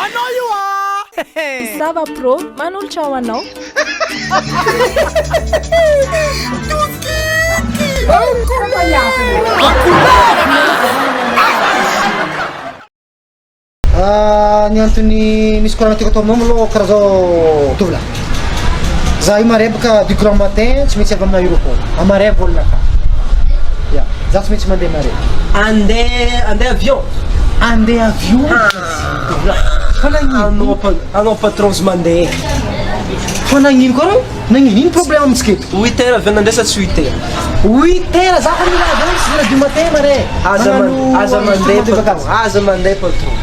Anao io ah! Sava Pro manolotra ho anao. Ny antony misy koragna tiako atao aminao malôha karaha zao tovolahy, za io mare bôka du grand matin tsy maintsy avy amin'ny aéroport, amaray vol-nakà, ya, za tsy maintsy mandeha mare. Andeha andeha avion? Andeha avion tovolahy, fa nagnino? Anao pa- anao patron tsy mandeha. Fa nagnino koa rô? Nagnino? Ino problème amintsika eto? Huit heures avion nandeha sa tsy huit heures? Huit heures za fa mila avy six heures du matin mare. Aza man- aza mandeha patron, aza mandeha patron.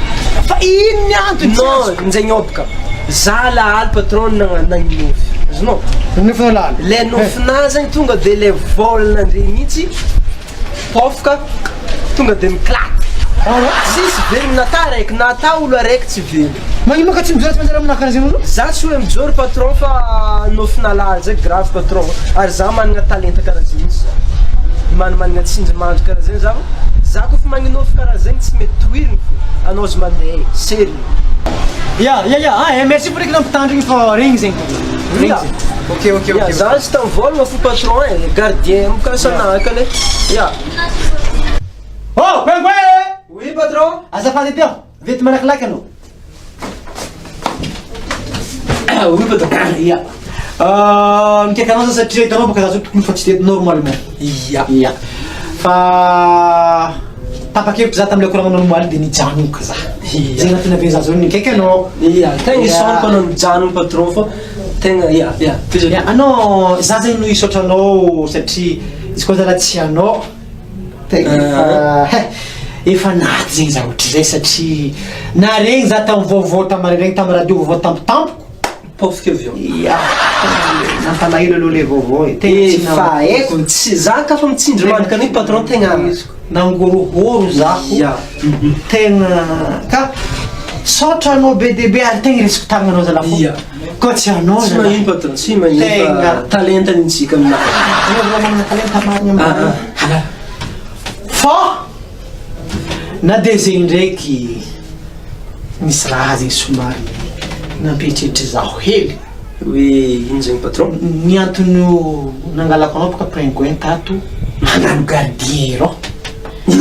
Fa ino ny antony? Non, nzay niobaka. Za lahaly patron nagna- nagninofy. Azonao? Nofy lahaly. Le nofinà zegny tonga de le vol nandre mihitsy Pôfoka tonga de miklaty. Tsisy velogno na ta araiky na ta olo araiky tsy velogno. Magnino ka tsy mijoro tsy manjary aminah karaha zegny olo? Za tsy hoe mijoro patron fa nofin'alahalo zay grave patron ary za managna talenta karaha zegny mihitsy za. Manimanagna tsindrimandry karaha zegny za za kôfa magninofy karaha zegny tsy mety tohirigny fô anao izy mandeha e, serieux. Ya ya ya ah eh merci ndraiky nampitandrigny fa regny zegny regny zegny. Ok ok ok. Ya za tsy tamivôlagna fo patron e, gardien mikasa anah kale. Ya. Oh Pingouin eh! Oui patron. Azafady edy aho, vety malakilaky anao. Oui patron. Ya. Mikaiky anao za satria hitanao bôka za zao tokony fa tsy teto normalement. Ya. Ya. Fa tapa-kevitra za tam'le koragnanao omaly de nijanoko za. Ya. Zay antony avy za zao nikaiky anao. Ya, tegna Ya. isaorako anao nijanona patron fa tegna ya ya. Ya, anao za zegny no hisaotra anao satria izy koa zala tsy anao tegna efa he efa naty zegny za ohatrizay satria naregny za tam vaovao tamaraigny tam radio vaovao tampotampoko Paofika avy eo. Ya, nampalahelo aloha le vaovao e. Tegna tsy Efa haiko, tsy za ka fa mitsindry mandrika an'iny patron tegna nangorohoro zaho. Ya. Tegna ka saotra anao be dia be ary tegna resiko tagnanao zalahy fô. Ya. Koa tsy anao Tsy zalahy. magnino patron, tsy magnino fa Tegna. talenta nintsika aminahy. Anao zalahy manana talenta marigna Ah, marigna. Fa na dia zegny ndraiky Nisy raha zegny somary nampieritreritra zaho hely. Hoe ino zegny patron? Ny antony nangalako anao boka pingouin tato hagnano gardien rô.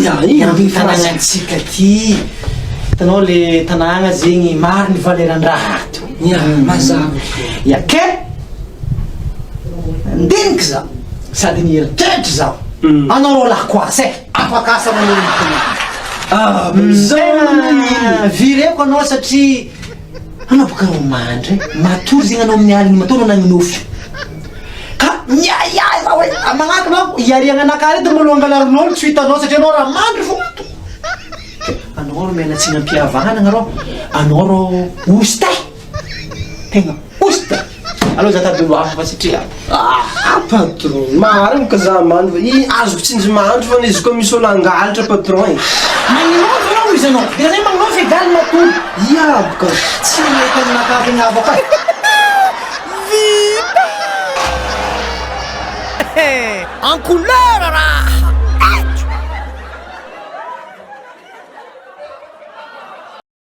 Ya, Hiambigny tanàgnantsika ty. Hitanao le tanàgna zegny maro ny valeran-draha ato. Ya, mazava. Ya, ke Nandiniky zaho sady nieritreritra zaho. Anao rô lahy koasa e, afaka asa manao ino koa. Ah, Tegna vireko anao satria anao boka rô mandry e, matory zegny anao amin'ny aligny matory anao nagnonofy. Ka miahiahy zaho hoe magnatona aho hiariagna anakahy reto mbola angalarin'olo tsy ho hitanao satria anao raha mandry fô matory. Anao rô miala tsiny am-pihavanagna rô, anao rô osta e. Tegna osta! Aleo za tady olo hafa fa satria Ah patron, marigny ka za mandry fa i azoko tsinjo mandry fa izy koa misy olo hangalatra patron e. Magninono anao izy anao, de zay magninono fa egaly matory. Ia boka. Tsy mety aminakahy zegny havako e. Vita! En couleur raha!